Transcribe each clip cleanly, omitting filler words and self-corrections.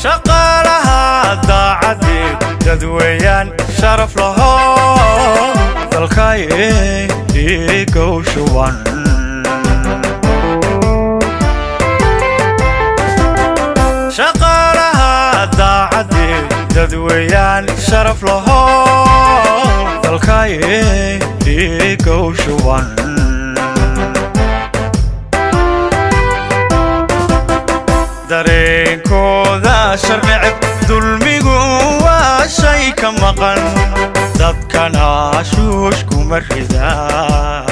Shaqaalaha daacadeed dadweeyaan sharaf laho, dalkay dhiigow shuban. Shaqaalaha daacadeed dadweeyaan sharaf laho, dalkay dhiigow shuban. Dareenkooda sharneceb dulmigu waa shay ka maqan, dadkana shuush kuma ridaa.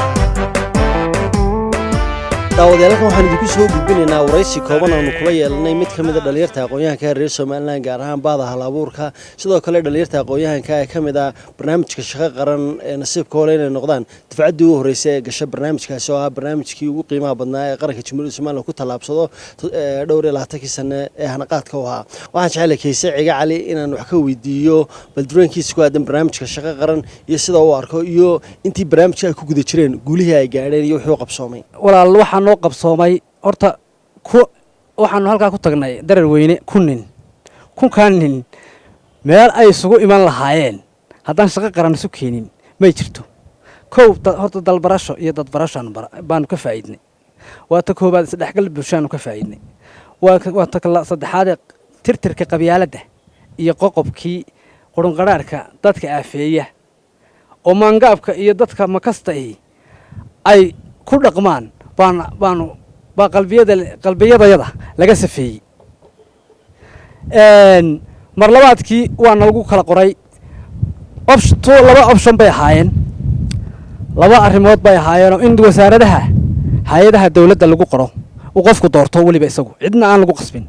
Daawadayaalkan, waxaan idinku soo gudbinaynaa waraysi kooban aanu kula yeelanay mid ka mida dhalinyarta aqoon-yahanka reer Somalilan, gaar ahaan bahda hal abuurka, sidoo kale dhalinyarta aqoon-yahanka ee ka mid ah barnaamijka Shaqo Qaran ee nasiibka hole inay noqdaan dafcaddii ugu horreysay ee gasha barnaamijkaasi, oo ah barnaamijkii ugu qiimaha badnaa ee qaranka Jamhuuriyadda Somalilan ku tallaabsado dhowr iyo labaatankii sane ee hanaqaadka u ahaa. Waxaan jeclay Kayse Ciga Cali inaan wax ka weydiiyo bal dareenkiisa ku aadan barnaamijka Shaqo Qaran iyo sida uu arko, iyo intii barnaamijka ay ku guda jireen guulihii ay gaadheen iyo wuxuu qabsoomay. Walaal, waxaa noo qabsoomay horta ku waxaanu halkaa ku tagnay darar weyne 1000 nin. 1000-kaa nin meel ay isugu iman lahaayeen haddaan Shaqo Qaran isu keenin may jirto. Kow, horta dalbarasho iyo dadbarashoaanu baanu ka faa'iidnay. Waa ta koowaad. Isdhexgal bulshaanu ka faa'iidnay. Waa ta saddexaadee, tirtirka qabyaaladda iyo qoqobkii qurunqadhaarhka dadka aafeeya oo maangaabka iyo dadka makasta ihi ay ku dhaqmaan baan baanu baa qalbiyada qalbiyadayada laga safeeyey. Mar labaadkii waa nalagu kala qoray laba option bay ahaayeen, laba arrimood bay ahaayeenoo in wasaaradaha, hay-adaha dowladda lagu qoro, uu qofku doorto weliba isagu, cidna aan lagu qasbin,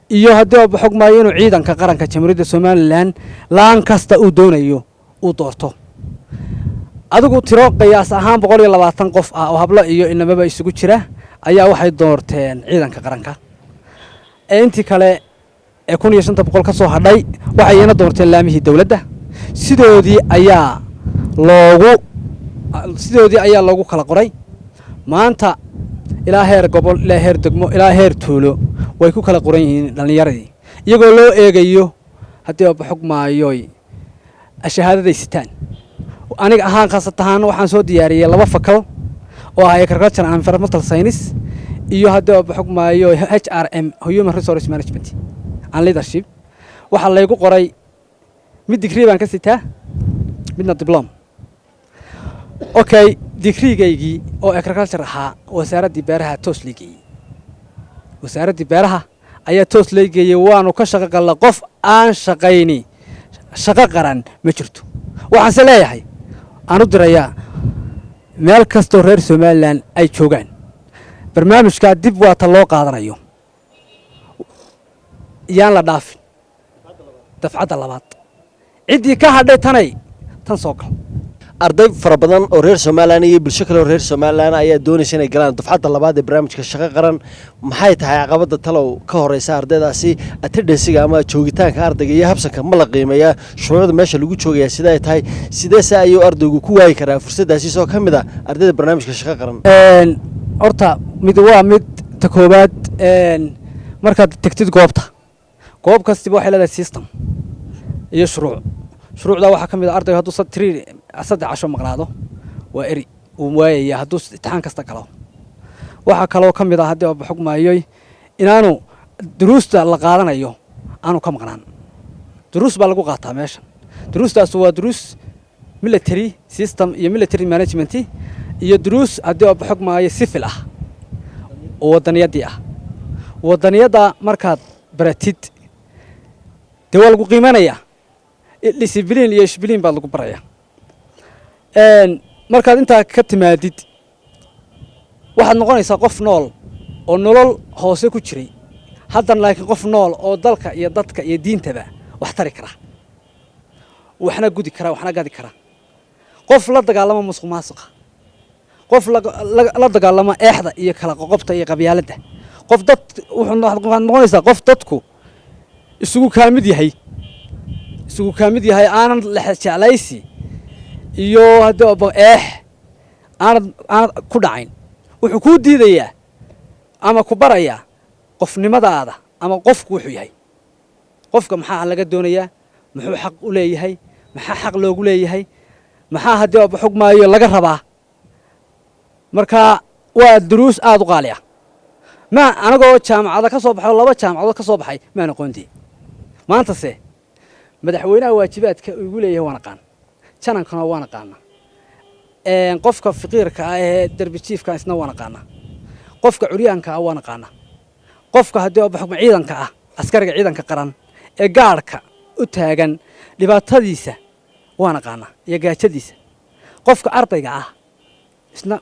iyo haddii uu xog maayo inuu ciidanka qaranka Jamhuuriyadda Somalilan laan kasta uu doonayo uu doorto. Adigu tiro qiyaas ahaan 120 qof ah oo hablo iyo inamaba isugu jira ayaa waxay doorteen ciidanka qaranka. Ee intii kale ee 1500 ka soo hadhay waxay iyana doorteen laamihii dowladda. Sidoodii ayaa loogu kala qoray. Maanta ilaa heer gobol, ilaa heer degmo, ilaa heer tuulo way ku kala qoran yihiin dhallinyaradii, iyagoo loo eegayo haddii oba xog maayoy shahaadaday sitaan. Aniga ahaan, khaasat ahaan, waxaan soo diyaariyey laba fakal oo ah agriculture and environmental science iyo haddii oba xog maayo HRM, human resource management and leadership. Waxaa laygu qoray mid degree baan ka sitaa, midna diploma. Okay, digrigaygii oo agriculture ahaa wasaaraddii beeraha toos lay geeyey. Wasaaraddii beeraha ayaa toos lay geeyey. Waanu ka shaqo galla. Qof aan shaqayni shaqo qaran ma jirto. Waxaanse leeyahay, aan u dirayaa meel kastoo reer Somalilan ay joogaan, barnaamijkaa dib waata loo qaadanayo, yaan la dhaafin dafcadda labaad. Ciddii ka hadhay tanay tan soo gal. Arday fara badan oo reer Somalilan iyo bulsho kale oo reer Somalilan ayaa doonaysa inay galaan dufcadda labaad ee barnaamijka Shaqo Qaran. Maxay tahay caqabadda talow ka horeysa ardaydaasi? Attendance-ga ama joogitaanka ardayga iyo habsanka ma la qiimeeyaa? Shuruucda meesha lagu joogayaa sida ay tahay? Sideese ayuu ardaygu ku waayi karaa fursaddaasi isagoo ka mid ah ardayda barnaamijka Shaqo Qaran? Horta mid waa mid ta koowaad, markaad tegtid goobta, goob kastiba waxay leedahay system iyo shuruuc. Shuruucdaa waxaa ka mid ah ardaygu hadduu 3 casho maqnaado waa eri, uu waayaya hadduu imtixaan kasta galo. Waxaa kaloo ka mid ah haddii oba xog maayoy inaanu duruusta la qaadanayo aanu ka maqnaan. Duruus baa lagu qaataa meeshan. Duruustaas waa duruus military system iyo military management iyo duruus haddii oba xog maayo civil ah oo wadaniyadii ah. Wadaniyadda markaad baratid, dee waa lagu qiimanayaa. Discipline iyo ishbiliin baa lagu barayaa. Markaad intaa ka timaadid, waxaad noqonaysaa qof nool oo nolol hoose ku jiray haddana, laakiin qof nool oo dalka iyo dadka iyo diintaba wax tari kara, waxna gudi kara, waxna gadi kara, qof la dagaalama musuq maasuqa, qof la dagaalama eexda iyo kala qoqobta iyo qabyaaladda, qof dad waxaad noqonaysaa qof dadku isugu kaamid yahay, isugu kaamid yahay, aanan jeclaysi iyo haddii eex aanad ku dhacayn. Wuxuu kuu diidayaa ama ku barayaa qofnimadaada ama qofku wuxuu yahay. Qofka maxaa laga doonayaa? Muxuu xaq u leeyahay? Maxaa xaq loogu leeyahay? Maxaa haddii oba xugmaayo laga rabaa? Marka waa duruus aada u qaali ah. Ma anagoo jaamacada ka soo baxay oo 2 jaamacadood ka soo baxay maan aqoontii. Maantase madaxweynaha waajibaadka igu leeyahay waan aqaan, janankana waan aqaana, qofka faqiirka ah ee derbi jiifka isna waan aqaana, qofka curyaanka ah waan aqaana, qofka haddii oba xukma ciidanka ah, askariga ciidanka qaran ee gaadhka u taagan dhibaatadiisa waan aqaana iyo gaajadiisa, qofka ardayga ah isna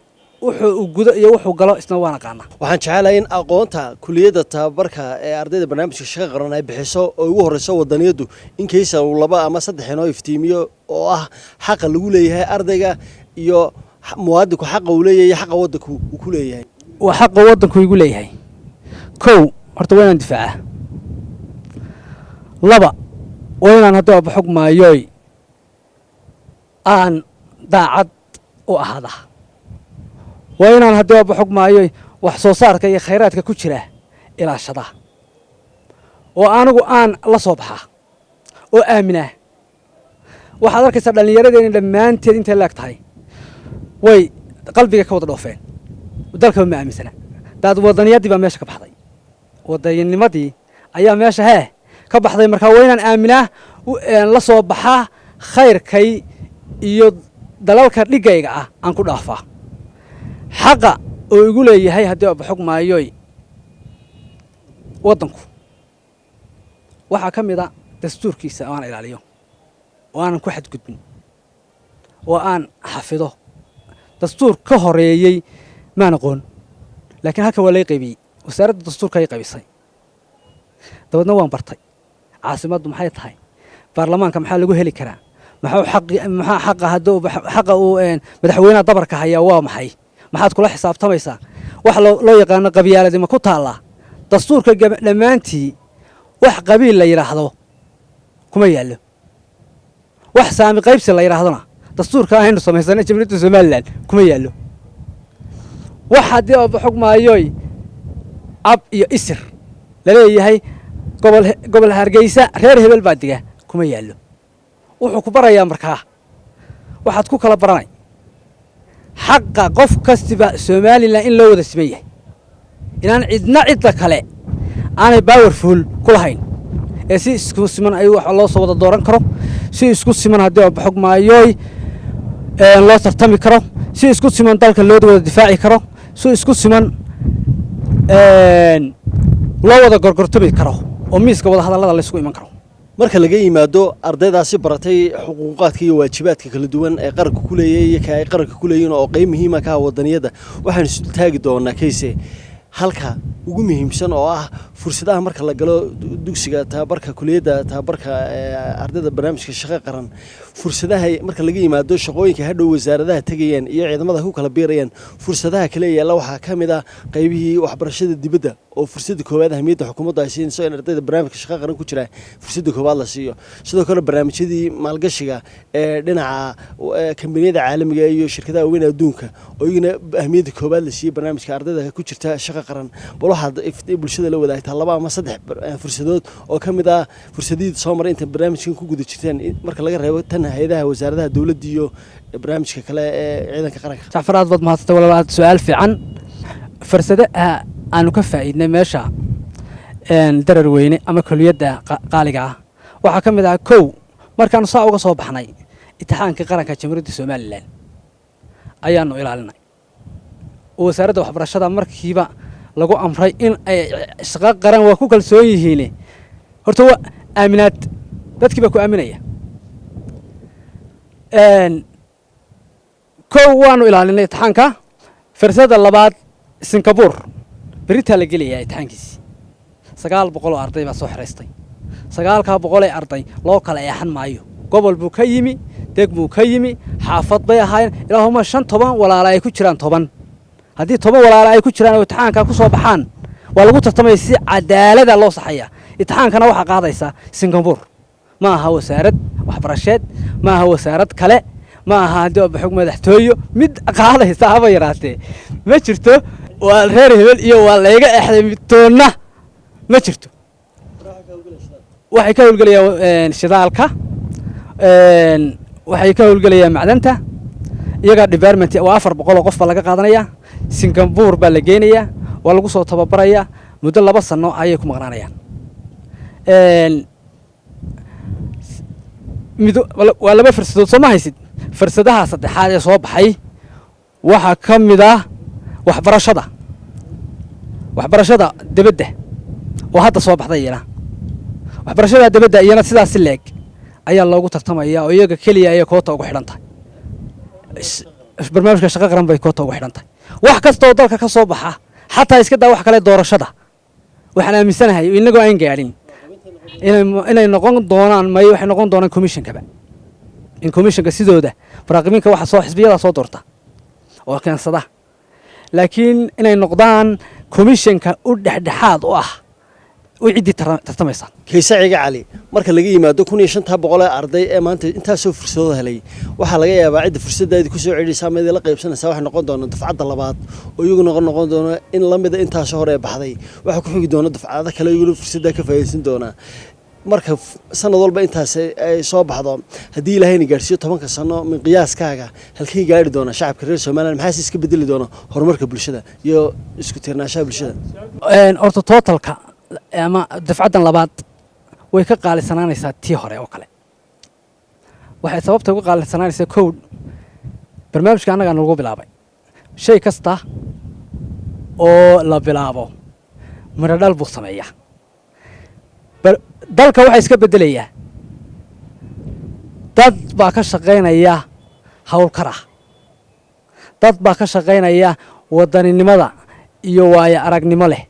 wuxuu uu gudo iyo wuxuu galo isna waan aqaana. Waxaan jecelahay in aqoonta kuliyadda tababarka ee ardayda barnaamijka shaqo qaran ay bixiso oo ugu horreyso wadaniyaddu in kaysa uu 2 ama 3 inoo iftiimiyo, oo ah xaqa lagu leeyahay ardayga iyo muwaadinku xaqa uu leeyahay iyo xaqa waddanku uu ku leeyahay. Waa xaqa waddanku igu leeyahay. 1, horta waa inaan difaacaa. 2, waa inaan haddii oba xugmaayoy aan daacad u ahaada. Waa inaan haddii oba xugmaayoy wax soo saarka iyo khayraadka ku jira ilaashada oo anigu aan la soo baxaa oo aaminaa. Waxaad arkaysaa dhallinyaradeeni dhammaanteed intay laag tahay way qalbiga ka wada dhoofeen, dalkaba ma aaminsana. Daad wadaniyaddii baa meesha ka baxday, wadanimadii ayaa meesha hee ka baxday. Markaa waa inaan aaminaa, la soo baxaa khayrkay iyo dalalka dhigayga ah aan ku dhaafaa. Xaqa oo igu leeyahay haddii oba xugmaayoy waddanku waxaa ka mid a dastuurkiisa oo aan ilaaliyo oo aanan ku xadgudbin oo aan xafido. Dastuur ka horeeyey maan aqoon, laakiin halkan waa lay qaybiyey, wasaaradda dastuurka ay qaybisay, dabeedna waan bartay. Caasimaddu maxay tahay? Baarlamaanka maxaa lagu heli karaa? Maxuu xaqi, maxaa xaqa hadduu xaqa uu madaxweynaha dabarka hayaa waa maxay? Maxaad kula xisaabtamaysaa? Wax loo yaqaano qabyaaladi ma ku taallaa dastuurka? Dhammaantii wax qabiil la yidhaahdo kuma yaallo, wax saami qaybsi la yidhaahdona dastuurka aynu samaysanay Jamhuuriyadda Somaliland kuma yaallo. Wax haddii oba xugmaayoy ab iyo isir laleeyahay gobol Hargeysa reer hebel baa diga kuma yaallo. Wuxuu ku barayaa markaa waxaad ku kala baranay xaqa qof kastiba Somaliland in loo wada siman yahay, inaan cidna cidda kale aanay powerful ku lahayn ee si isku siman ay wax loo soo wada dooran karo, si isku siman haddii oba xugmaayoy loo tartami karo, si isku siman dalka loo wada difaaci karo, si isku siman loo wada gorgortami karo oo miiska wada hadallada la isugu iman karo. Marka laga yimaado ardaydaasi baratay xuquuqaadka iyo waajibaadka kala duwan ee qaranka ku leeyahay iyo ka ay qaranka ku leeyihiin oo qayb muhiima ka ah wadaniyadda, waxaan isu taagi doonaa Kayse halka ugu muhiimsan oo ah fursadaha marka la galo dugsiga tababarka, kuliyadda tababarka ee ardayda barnaamijka shaqo qaran. Fursadaha marka laga yimaado shaqooyinka hadhow wasaaradaha tegayaan iyo ciidamada ku kala biirayaan, fursadaha kale yaalla waxaa ka mid ah qaybihii waxbarashada dibadda oo fursadda koowaad ahmiyadda xukuumaddu ay siinayso in ardayda barnaamijka shaqo qaran ku jira fursadda koowaad la siiyo. Sidoo kale barnaamijyadii maalgashiga ee dhinaca kambaniyada caalamiga iyo shirkadaha waaweyn adduunka oo iyagana ahmiyadda koowaad la siiyey barnaamijka ardayda ku jirta shaqo qaran. Bal waxaad bulshada la wadaagtaa 2 ama 3 fursadood oo ka mid ah fursadihii soo maray inta barnaamijkan ku guda jirteen, marka laga reebo tan hay-adaha wasaaradaha dowladda iyo barnaamijka kale ee ciidanka qaranka. Jacfar, aad baad mahadsantay walaal, aad su-aal fiican. Fursadaha aanu ka faa'iidnay meesha darar weyne ama kuliyadda qaaliga ah waxaa ka mid ah, 1, markaanu saa uga soo baxnay imtixaankii qaranka Jamhuuriyadda Somaliland ayaanu ilaalinay oo wasaaradda waxbarashada markiiba lagu amray in ay shaqo qaran waa ku kalsoon yihiin. Horta waa aaminaad, dadkii baa ku aaminaya. 1, waanu ilaalinay imtixaanka. Fursadda labaad, Singapore beritaa la gelayaa imtixaankiisi. 900 oo arday baa soo xiraystay. 900 ee arday loo kala eexan maayo. Gobol buu ka yimi, deg buu ka yimi, xaafad bay ahaayeen, ilaahuma 5 10 walaala ay ku jiraan. 10 haddii 10 walaala ay ku jiraan oo imtixaanka ku soo baxaan, waa lagu tartamaya, si cadaalada loo saxaya. Imtixaankana waxaa qaadaysa Singapore, ma aha wasaarad waxbarasheed, ma aha wasaarad kale, ma aha haddii xog madaxtooyo mid qaadaysa haba yaraatee ma jirto. Waa reer hebel iyo waa layga exday midtoonna ma jirto. Waxay ka howlgelayaan shidaalka, waxay ka howlgelayaan macdanta. Iyagaa department waa 400 oo qof baa laga qaadanaya. Singapore baa la geynayaa, waa lagu soo tababarayaa, muddo 2 sano ayay ku maqnaanayaan. Mid waa laba fursadood, soo ma haysid? Fursadaha saddexaad ee soo baxay waxaa ka mid ah waxbarashada debadda oo hadda soo baxday. Iyana waxbarashada debadda iyana sidaas si leeg ayaa loogu tartamaya, oo iyaga keliya ayay koota ugu xidhan tahay. Barnaamijka shaqo qaran bay koota ugu xidhan tahay. Wax kasta oo dalka ka soo baxa, xataa iska daa wax kale, doorashada, waxaan aaminsanahay inagoo aan gaadhin inay noqon doonaan may waxay noqon doonaan commissionkaba, in commissionka sidooda muraaqibiinka waxa soo xisbiyada soo doorta oo keensada, laakiin inay noqdaan commissionka u dhexdhexaad u ah u ciddii tartamaysa. Kayse Ciga Cali, marka laga yimaado 1500 ee arday ee maanta intaasoo fursadood helay, waxaa laga yaabaa cidda fursaddaadii kusoo celisa ama idin la qaybsanaysaa waxay noqon doona dufcadda labaad, oo iyagu noqon doona in la mida intaasoo hore ee baxday. Waxaa ku xigi doona dufcado kale, iyaguna fursaddaa ka faa'iidaysan doona. Marka sanad walba intaas ay soo baxdo, haddii Ilaahayna gaadhsiiyo 10-ka sano, min qiyaaskaaga halkay gaadhi doona shacabka reer Somaliland? Maxaase iska bedeli doona horumarka bulshada iyo isku tiirnaanshaha bulshada? Horta totalka ama dafcaddan labaad way ka qaalisanaanaysaa tii hore oo kale. Waxay sababta uga qaalisanaanaysaa, kow, barnaamijka annagaa nagu bilaabay. Shay kasta oo la bilaabo midho dhal buu sameeyaa. Dalka waxaa iska beddelayaa dad baa ka shaqaynaya howlkar ah, dad baa ka shaqaynaya wadaninimada iyo waayo aragnimo leh,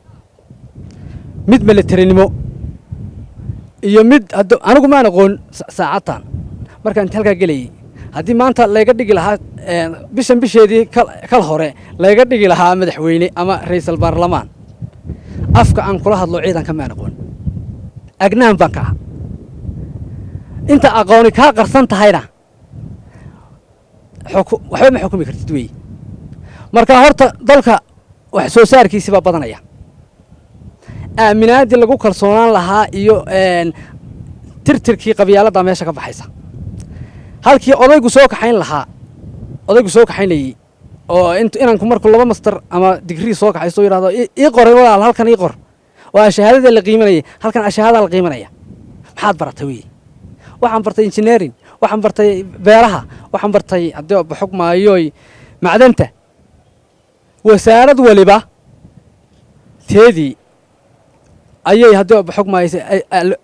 mid militarinimo iyo mid hadda anigu maan aqoon saacadtan markaan inta halkaa gelayay. Haddii maanta layga dhigi lahaa bishan bisheedii kal hore layga dhigi lahaa madaxweyne ama ra'iisul baarlamaan, afka aan kula hadlo ciidanka maan aqoon, agnaan baan ka ah. Inta aqooni kaa qarsan tahayna waxba ma xukumi kartid weeye. Marka horta dalka wax soo saarkiisii baa badanaya, aaminaadii lagu kalsoonaan lahaa iyo tirtirkii qabyaaladda meesha ka baxaysa. Halkii odaygu soo kaxayn lahaa, odaygu soo kaxaynayey oo inanku markuu laba master ama digrii soo kaxaysto yidhahdo ii qoray, walaal, halkan ii qor, oo ashahaadada la qiimanayay, halkan ashahaada la qiimanaya. Maxaad baratay wey? Waxaan bartay engineering, waxaan bartay beeraha, waxaan bartay haddii baxog maayoy macdanta. Wasaarad waliba teedii ayay haddii baxog maaysa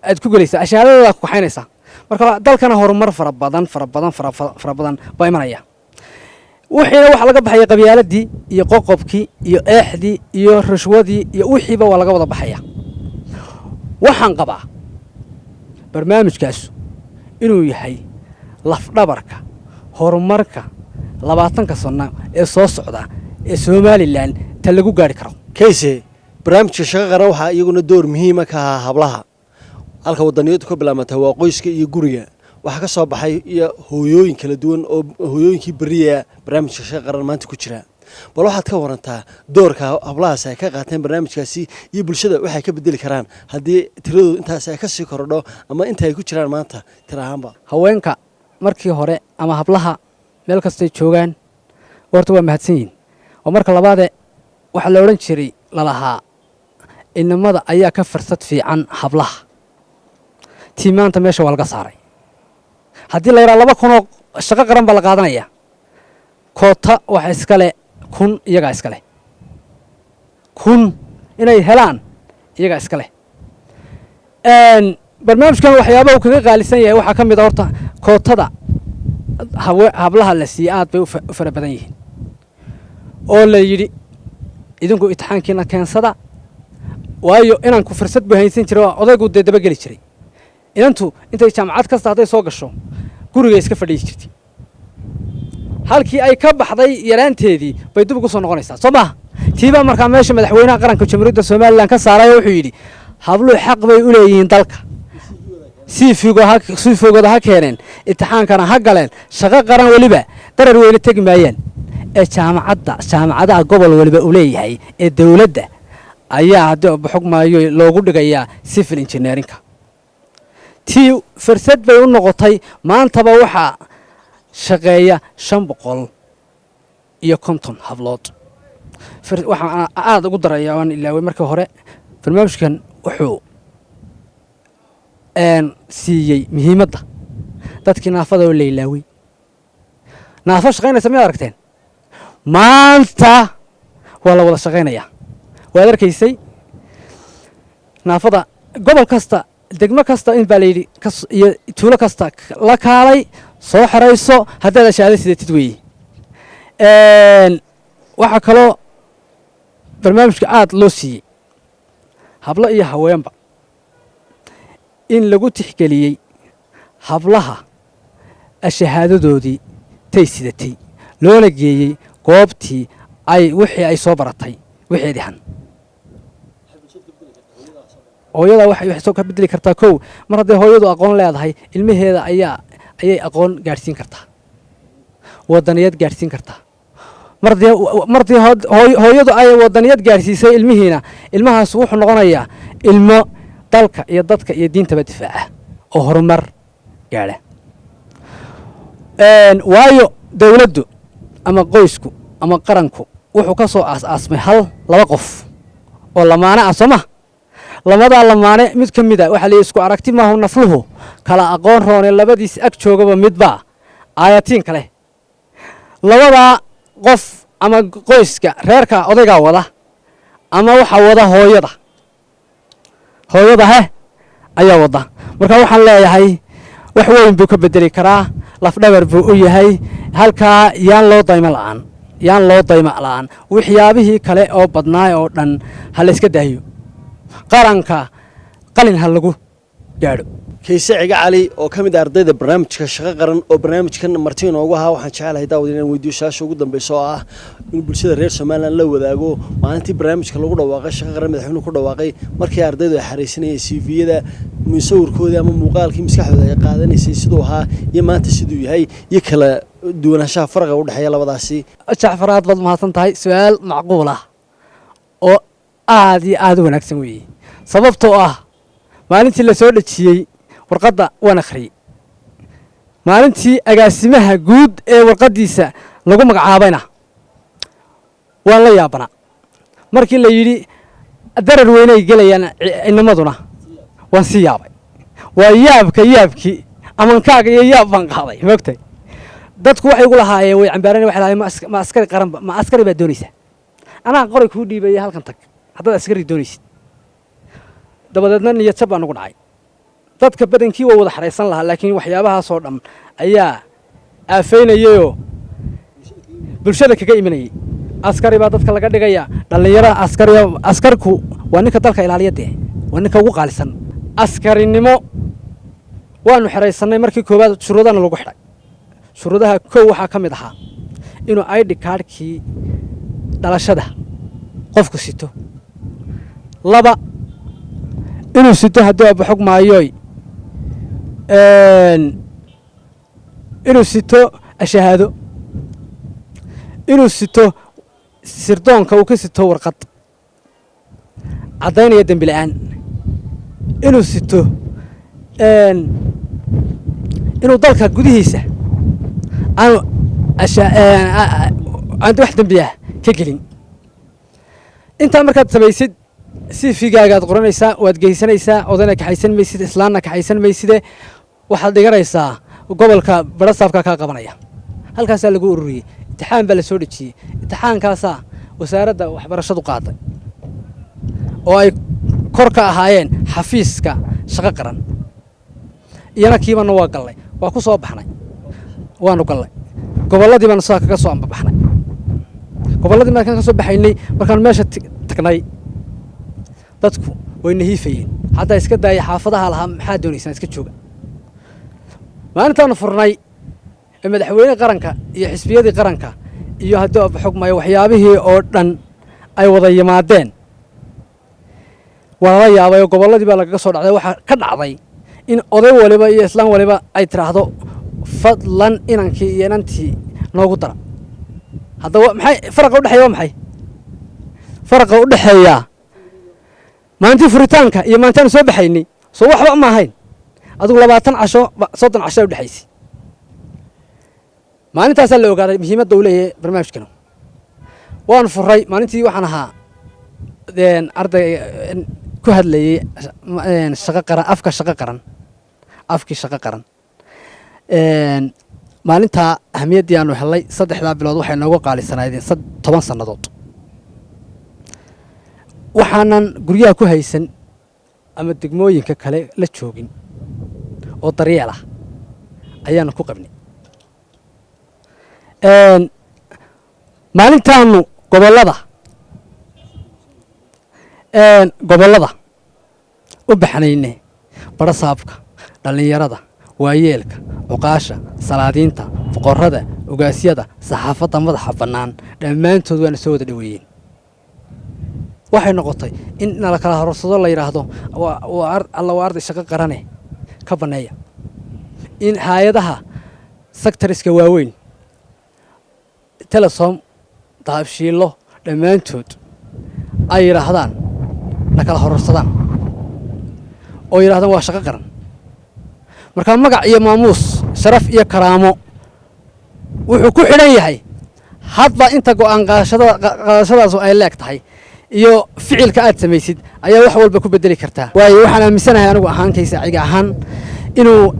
aad ku gelaysaa, ashahaadadadaa ku kaxaynaysaa. Marka dalkana horumar fara badan, fara badan, fara badan baa imanaya. Wixiina waxaa laga baxaya qabyaaladii iyo qoqobkii iyo eexdii iyo rashwadii iyo wixiiba waa laga wada baxaya. Waxaan qabaa barnaamijkaasu inuu yahay lafdhabarka horumarka 20-ka sano ee soo socda ee Somaliland ta lagu gaari karo. Kayse, barnaamijka shaqo qaran waxaa iyaguna door muhiima ka ahaa hablaha. Halka wadaniyadu ka bilaabanta waa qoyska iyo guriga. Waxaa ka soo baxay iyo hooyooyin kala duwan oo hooyooyinkii beriya barnaamijka shaqo qaran maanta ku jira. Bal waxaad ka warantaa doorka hablahaas ay ka qaateen barnaamijkaasi iyo bulshada waxay ka bedeli karaan haddii tiradoodu intaas ay ka sii korodho ama inta ay ku jiraan maanta tir ahaanba. Haweenka markii hore ama hablaha meel kastay joogaan horta waa mahadsan yihin. Oo marka labaade waxaa la odhan jiray lalahaa inamada ayaa ka fursad fiican hablaha. Tii maanta meesha waa laga saaray. Haddii la yidhaha 2000oo shaqo qaran baa la qaadanaya, koota waxa iskale 1000 iyagaa iska leh, 1000 inay helaan iyagaa iska leh. Barnaamijkan waxyaabaha uu kaga qaalisan yahay waxaa ka mid a horta kootada hablaha la siiyey aad bay u fara badan yihiin, oo la yidhi idinku imtixaankiina keensada, waayo inanku fursad buu haysan jiray oo odaygu dee dabageli jiray. Inantu intay jaamacad kasta hadday soo gasho guriga iska fadhiyi jirtay, halkii ay ka baxday yaraanteedii bay dib ugu soo noqonaysaa, soo maha? Tiibaa markaa meesha madaxweynaha qaranka Jamhuuriyadda Somaliland ka saaray oo wuxuu yidhi habluhu xaq bay u leeyihiin dalka, CV-gooda ha keeneen, imtixaankana ha galeen, shaqo qaran weliba darar weyne tegi maayaan ee jaamacadda, jaamacadaha gobol waliba uu leeyahay ee dowladda ayaa haddii baxog maayo loogu dhigayaa civil engineeringka. Tii fursad bay u noqotay. Maantaba waxaa shaqeeya 550 hablood. Waxaan aada ugu daraya, waan ilaaway markii hore, barnaamijkan wuxuu siiyey muhiimadda dadkii naafada oo la ilaaway. Naafo shaqaynaysa miyaad aragteen? Maanta waa la wada shaqaynayaa. Waad arkaysay naafada gobol kasta, degmo kasta in baa layidhi iyo tuulo kasta la kaalay soo xerayso haddaad ashaado sidatid weeye. Waxaa kaloo barnaamijka aada loo siiyey hablo iyo haweenba, in lagu tixgeliyey hablaha ashahaadadoodii tay sidatay, loona geeyey goobtii ay wixii ay soo baratay wixeedii han. Hooyada waxay soo ka bedeli kartaa kow, mar hadday hooyadu aqoon leedahay, ilmaheeda ayay aqoon gaadhsiin kartaa, wadaniyad gaadhsiin kartaa. Mardii hooyadu ay wadaniyad gaadhsiisay ilmihiina, ilmahaas wuxuu noqonayaa ilmo dalka iyo dadka iyo diintaba difaaca oo horumar gaadha. Waayo dowladdu ama qoysku ama qaranku wuxuu ka soo aas-aasmay hal laba qof oo lamaane ah, soo ma? Labadaa lamaane mid ka mid a waxaa la isku aragti maahu, nafluhu kala aqoon roone, labadiis ag joogaba midbaa aayatiin kale. Labadaa qof ama qoyska reerka odaygaa wada ama waxaa wada hooyada, hooyada he ayaa wada. Marka waxaan leeyahay wax weyn buu ka bedeli karaa, lafdhabar buu u yahay. Halkaa yaan loo daymo la'aan, yaan loo daymo la'aan. Waxyaabihii kale oo badnaay oo dhan ha la iska daayo, qaranka qalin ha lagu gaadho. Kayse Ciga Cali oo ka mid ah ardayda barnaamijka Shaqo Qaran oo barnaamijkan marti inoogu ahaa, waxaan jecelahay, daawad, inaan weydiiyo su-aasha ugu dambeysa oo ah inuu bulshada reer Somaliland la wadaago maalintii barnaamijka lagu dhawaaqay Shaqo Qaran, madaxweynuhu ku dhawaaqay, markii ardaydu ay xareysanayeen CV-yada, sawirkoodii ama muuqaalkii maskaxdooda ay qaadanaysay siduu ahaa iyo maanta siduu yahay iyo kala duwanaanshaha faraqa u dhexeeya labadaasi. Jacfar, aad baad mahadsan tahay. Su-aal macquul ah oo aad iyo aada u wanaagsan weeye, sababtoo ah maalintii la soo dhejiyey warqadda waan akhriyey. Maalintii agaasimaha guud ee warqaddiisa lagu magacaabayna waan la yaabanaa. Markii la yidhi darar weynay gelayaan inamaduna, waan sii yaabay. Waa yaabka yaabkii amankaaga iyo yaab baan qaaday. Moogtahay, dadku waxay igu lahaayeen, way cambaareen, waxay lahaayeen, ma askari qaranba, ma askari baad doonaysaa? Anaa qoray kuu dhiibaya, halkan tag haddaad askari doonaysid. Dabadeedna niyad jab baa nagu dhacay. Dadka badankii waa wada xaraysan lahaa, laakiin waxyaabahaasoo dhan ayaa aafaynayayoo bulshada kaga imanayay. Askari baa dadka laga dhigaya, dhallinyarada askari. Askarku waa ninka dalka ilaaliya dee, waa ninka ugu qaalisan. Askarinimo waanu xeraysannay markii koowaad, shuruudana lagu xidhay. Shuruudaha kow waxaa ka mid ahaa inuu ID card-kii dhalashada qofku sito. Laba, inuu sito, hadduu abaxog maayoy, inuu sito ashahaado, inuu sito sirdoonka uu ka sito warqad caddaynaya dembi la'aan, inuu sito inuu dalka gudihiisa aanu aan wax dembiah ka gelin. Intaa markaad samaysid, CV-gaagaad qoranaysaa, waad geysanaysaa. Odayna kaxaysan maysid, islaanna kaxaysan mayside, waxaad dhiganaysaa gobolka, barasaabka kaa qabanaya. Halkaasaa lagu ururiyey, imtixaan baa la soo dhejiyey. Imtixaankaasaa wasaaradda waxbarashadu qaaday oo ay kor ka ahaayeen xafiiska Shaqo Qaran. Iyana kiibana waa gallay, waa ku soo baxnay, waanu gallay. Gobolladii baanu sidaa kaga soo ambabaxnay. Gobolladii markaan ka soo baxaynay, markaan meesha tagnay, dadku way nahiifayeen, xataa iska daaya xaafadaha lahaa, maxaa doonaysaan, iska jooga. Maalintaanu furnay ee madaxweyne qaranka iyo xisbiyadii qaranka iyo haddii abaxog maayo waxyaabihii oo dhan ay wada yimaadeen, waa lala yaabay oo gobolladii baa lagaga soo dhacday. Waxaa ka dhacday in oday waliba iyo islaan waliba ay tidhaahdo, fadlan inankii iyo inantii noogu dara. Haddaba maxay faraqa udhexeeya? Waa maxay faraqa u dhexeeyaa maalintii furitaanka iyo maalintaanu soo baxaynay? Soo waxba ma ahayn. Adigu 20 casho, 30 casho u dhexaysay. Maalintaasaa la ogaaday muhiimadda uu leeyahay barnaamijkanu. Waanu furay maalintii. Waxaan ahaa arday ku hadlayey shaqo qaran, afka shaqo qaran, afkii shaqo qaran. Maalintaa ahmiyaddii aanu helay 3-daa bilood waxay nooga qaalisanaydeen 10 sannadood. Waxaanan guryaha ku haysan ama degmooyinka kale la joogin oo daryeel ah ayaanu ku qabnay. Maalintaanu gobollada u baxnayne, barasaabka, dhallinyarada, waayeelka, cuqaasha, salaadiinta, boqorrada, ogaasyada, saxaafadda madaxa bannaan, dhammaantood waana soo wada dhoweeyeen. Waxay noqotay in nala kala horursado, la yidhaahdo alla waa arday shaqo qarane, ka banneeya. In hay-adaha sectors-ka waaweyn, Telesom, Dahabshiillo, dhammaantood ay yidhaahdaan na kala hororsadaan oo yidhahdaan waa shaqo qaran. Markaa magac iyo maamuus, sharaf iyo karaamo wuxuu ku xidhan yahay hadba inta go'aan qaadashadaasu ay leeg tahay iyo ficilka aad samaysid ayaa wax walba ku bedeli kartaa. Waayo, waxaan aaminsanahay anigu ahaankaysa ciga ahaan inuu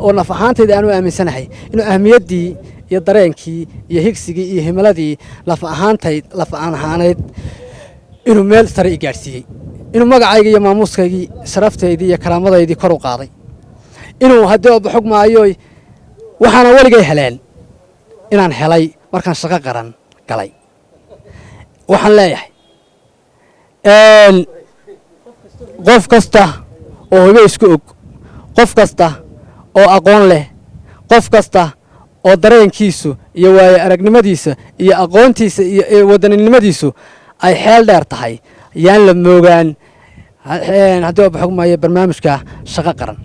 oo naf ahaantayda aanu aaminsanahay inuu ahmiyaddii iyo dareenkii iyo higsigii iyo himiladii laf ahaantayd, laf aan ahaaneyd, inuu meel sare i gaadhsiiyey, inuu magacayga iyo maamuuskaygii, sharaftaydii iyo karaamadaydii kor u qaaday, inuu haddii oba xog maayo waxaana weligay heleen inaan helay markaan shaqo qaran galay. Waxaan leeyahay qof kasta oo hibo isku og, qof kasta oo aqoon leh, qof kasta oo dareenkiisu iyo waayo aragnimadiisa iyo aqoontiisa iyo wadaninimadiisu ay xeel dheer tahay, yaan la moogaan haddii oba xog maayo barnaamijka shaqo qaran.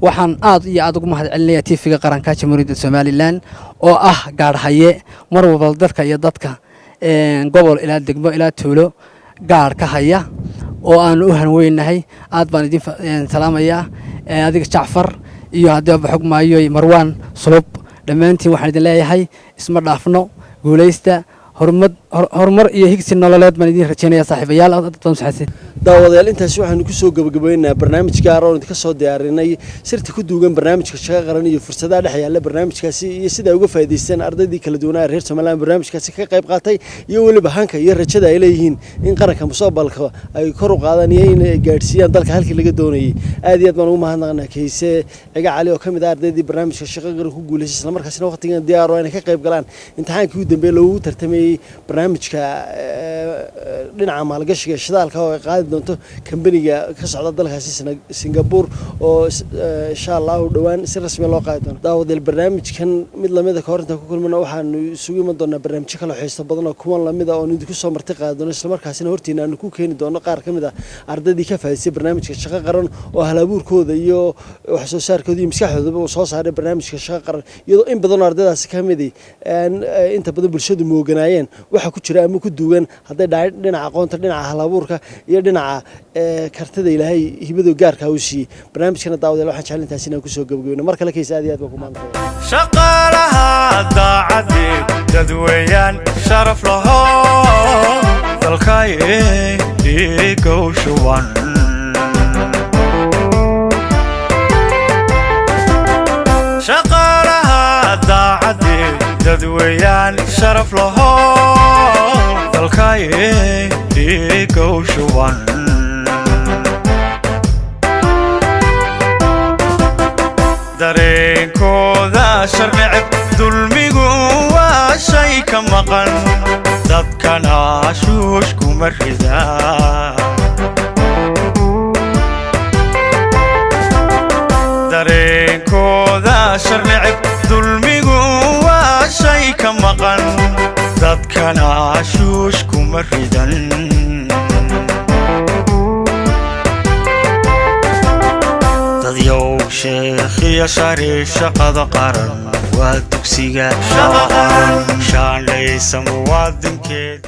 Waxaan aad iyo aad ugu mahad celinaya TV-ga qaranka Jamhuuriyadda Somaliland oo ah gaadhhaye mar walba dadka iyo dadka, gobol ilaa degmo ilaa tuulo, gaadh ka haya oo aanu u hanweynahay. Aad baan idin salaamayaa, adiga Jacfar iyo haddii oba xog maayo Marwaan Sulub. Dhammaantiin waxaan idin leeyahay isma dhaafno, guulaysta, horumad, horumar iyo higsi nololeed baan idin rajaynaya, saaxiibayaal. Aad baan mahadsan. Daawadayaal, intaasi waxaanu kusoo gabagabaynaynaa barnaamij gaar oo idinka soo diyaarinay sirta ku duugan barnaamijka shaqo qaran iyo fursadaha dhex yaalla barnaamijkaasi iyo sida ay uga faa'iidaysteen ardaydii kala duwanaa reer Somaliland barnaamijkaasi ka qayb qaatay, iyo weliba hanka iyo rajada ay leeyihiin in qaranka mustaqbalka ay kor u qaadaan iyo in ay gaadhsiiyaan dalka halkii laga doonayay. Aad iyo aad baan ugu mahadnaqnaa Kayse Ciga Cali oo ka mid ah ardaydii barnaamijka shaqo qaran ku guuleystay, islamarkaasina waqtigan diyaar oo inay ka qayb galaan imtixaankii ugu dambeeyay loogu tartamayey barnaamijka dhinaca maalgashiga shidaalka oo ay qaadi doonto kambaniga ka socda dalkaasi Singapore, oo insha Allahu dhowaan si rasmi loo qaadi doono. Daawadayaal, barnaamijkan mid lamida ka hor intaan ku kulmana, waxaanu isugu iman doonaa barnaamijyo kale oo xiiso badan oo kuwan lamida oo idinku soo marti qaadi doono, islamarkaasina hortiina aanu ku keeni doono qaar ka mid ah ardaydii ka faa'iidaystay barnaamijka shaqo qaran oo halabuurkooda iyo wax soo saarkooda iyo maskaxdoodaba uu soo saaray barnaamijka shaqo qaran, iyadoo in badan oo ardaydaasi ka midi inta badan bulshadu mooganaayeen waxa ku jira ama ku duugan, hadday dhahay dhinaca aqoonta, dhinaca halabuurka iyo dhinaca kartida Ilaahay hibadu gaarka u siiyey barnaamijkana. Daawadayaal, waxaan jecel intaas inaan kusoo gabagabayno. Mar kale, Kaysa, aad iyo aad baan ku mahadnaqaya. Shaqaalaha daacadeed dadweeyaan sharaf laho dalkay dhiigow shuban. Shaqaalaha daacadeed dadweeyaan sharaf laho dalkay dhiigow shuban. Dareenkooda sharneceb, dulmigu waa shay ka maqan dadkana shuush kuma ridaa. Dareenkooda sharneceb, dulmigu waa shay ka maqan dadkana shuush kuma ridan. Dadyow sheekhiya shari, shaqada qaran waa dugsiga shaandhaysa muwaadinkeeda.